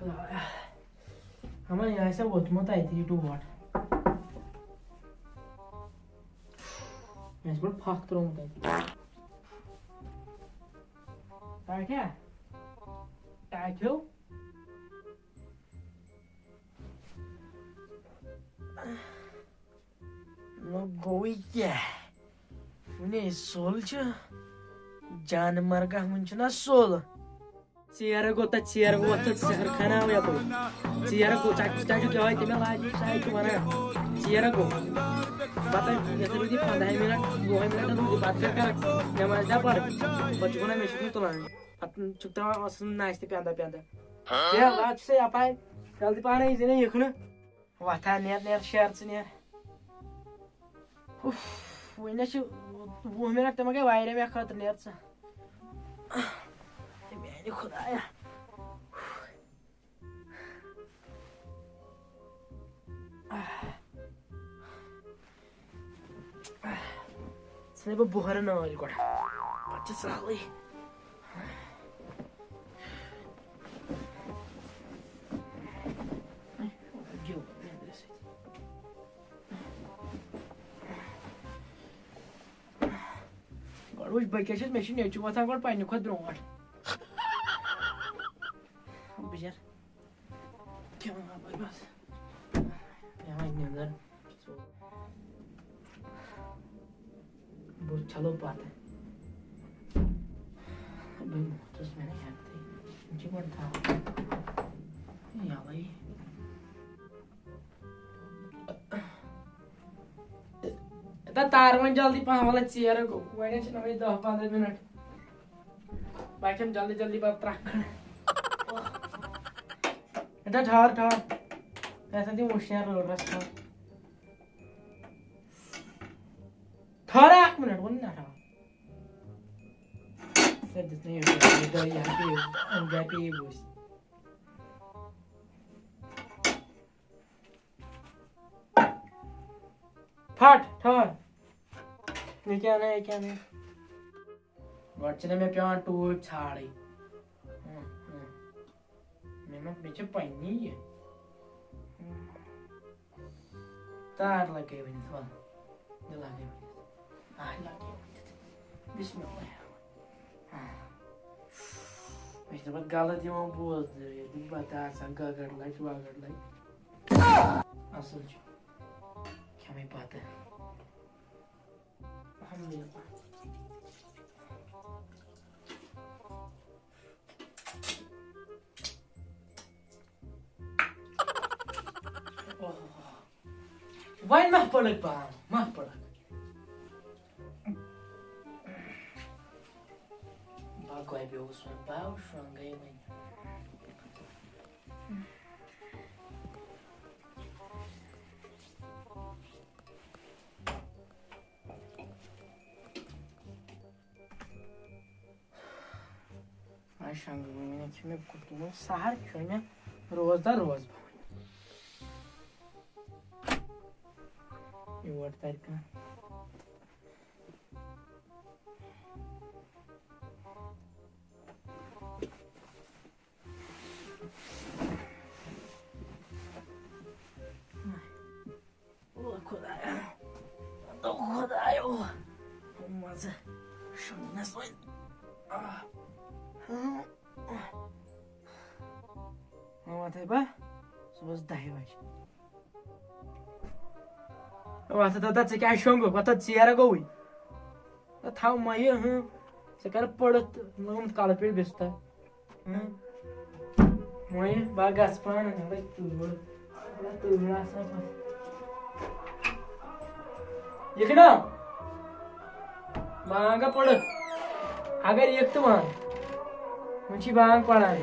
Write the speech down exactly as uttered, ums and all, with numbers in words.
اما یہِ آسہِ ووٚتھمُت اَتہِ یہِ ٹوٹھ۔ مےٚ آسہِ گۄڈٕ پھکھ ترٛوومُت اَتہِ۔ ٹاٹھیا؟ ٹاٹھیو؟ نہ گوٚوٕے کیٛاہ؟ وُنے سوٚل چھُ۔ جانہٕ مرگہ وُنہِ چھُنہ سوٚل۔ ژیر گوٚو تہٕ ژیر گوٚو، وۄتھ ژٕ سحر خانہ آو یپٲرۍ۔ ژیر گوٚو، ژےٚ، ژےٚ چھُکھ یِہوٚے تہِ مےٚ لاج، ژٕ ہَے چھُکھ وَنان۔ ژیر گوٚو۔ پَتہٕ یَتھ روٗدی پنٛداہَے مِنَٹ، وُہَے مِنَٹ روٗدی، پَتہٕ کیٛاہ کَرَکھ؟ نٮ۪ماز دِ پَرٕ۔ پَتہٕ چھُکھ وَنان مےٚ چھُکھ نہٕ تُلان۔ پَتہٕ چھُکھ ترٛاوان اَصٕل ناشتہٕ پٮ۪نٛدہ پٮ۪نٛدہ۔ ہے، واتھ ژٕ یَپارِ، جلدی پَہَن یی زِ نہٕ یِکھ نہٕ۔ وۄتھ ہا، نیر، نیر، شیر ژٕ نیر۔ اُف، وُنہِ چھِ وُہ مِنٹ، تِم گٔے واریاہ مےٚ خٲطرٕ، نیر ژٕ۔ اے میانہِ خدایا۔ ژھٕنے بہٕ بۄہرٕ نٲلۍ گۄڈٕ، پتہٕ چھِ سہلٕے۔ گۄڈٕ وٕچھ بہٕ کیٛاہ چھُس، مےٚ چھُ نیٚچوٗ وۄتھان گۄڈٕ پننہِ کھۄتہٕ برونٛٹھ۔ بہٕ چھَس کھٮ۪وان بَس۔ یِہوٚے نیٚنٛدٕر۔ بہٕ چھَلو پَتہٕ۔ بہٕ موتھُس، مےٚ نہٕ ہٮ۪کتھٕے۔ یِم چھِ گۄڈٕ تھاوان یَلَے۔ اَتھ تار وۄنۍ جلدی پَہَم، وَلہٕ ژیر گوٚو۔ وۄنۍ چھِ نَمٕے دَہ پنٛداہ مِنَٹ۔ بہٕ کھٮ۪مہٕ جلدی جلدی پَتہٕ ترٛکھ کھنٛڈ۔ اَتھ ٹھہر، ٹھہر۔ اَتھ دِ وٕشنیر رٲڈرَس کھنٛڈ۔ ٹھہر اَکھ مِنَٹ، ووٚن نہ ٹھہر۔ ژےٚ دیُت نہٕ یہِ، یہِ گٔے، یہِ ہا پیٚیہِ، أمۍ جایہِ پیٚیہِ وٕچھ۔ پھٹ، ٹھہر۔ یہِ کیٛاہ اَنان، یہِ کیٛاہ اَنان؟ گۄڈٕ چھِنہ مےٚ پٮ۪وان ٹوٗپۍ ژھانٛڈٕنۍ۔ ہُم، ہُم۔ مےٚ ما، مےٚ چھِ پنٛنی یہِ۔ ہُم۔ تار لگٲوِتھ، وَل۔ یہِ لگٲوِتھ۔ آ، لگٲوِتھ۔ بسم اللہ الرحمن الرحیم۔ آ۔ مےٚ چھِ دَپان غلط یِوان بوزنہٕ، ییٚلہِ بہٕ بَتہٕ آسان گَگَر لَگہِ، وَگَر لَگہِ۔ اَصٕل چھُ۔ کھٮ۪مَے بَتہٕ۔ الحمدللہ۔ وۄنۍ مہ پڑک بام، مہ پڑک۔ بہٕ گۄبیوس وۄنۍ، بہٕ شۄنٛگے وۄنۍ۔ آز شۄنٛگہٕ بہٕ وۄنۍ، چھُ مےٚ کوٚرمُت سحر، کھیوٚو مےٚ روزدار روزٕ بہٕ وۄنۍ۔ یور تَرِ کانٛہہ۔ او خدایا، او خدایا، مزٕ شۄنٛگنَس وۄنۍ۔ آہ۔ وۄنۍ وۄتھَے بہٕ صُبحَس دَہہِ بَجہِ۔ وۄتھ تہٕ دَپ، ژےٚ کیٛازِ شۄنٛگُکھ؟ وۄتھ تہٕ ژیر گوٚوُے۔ تہٕ تھاو مَیہِ، ہٕنٛہ۔ ژٕ کَر پٔرِتھ تہٕ لوٚگمُت کَلہٕ پٮ۪ٹھ بِستَر۔ ہٕنٛہ۔ وۄنۍ بہٕ گژھٕ پانہٕ، مےٚ لَگہِ تۭر۔ مےٚ لَگہِ تۭر آسان پَتہٕ۔ یہِ کِنہٕ؟ بانٛگ ہا پٔرٕکھ۔ اگر یِکھ تہٕ وَن۔ وۄنۍ چھی بانٛگ پَران۔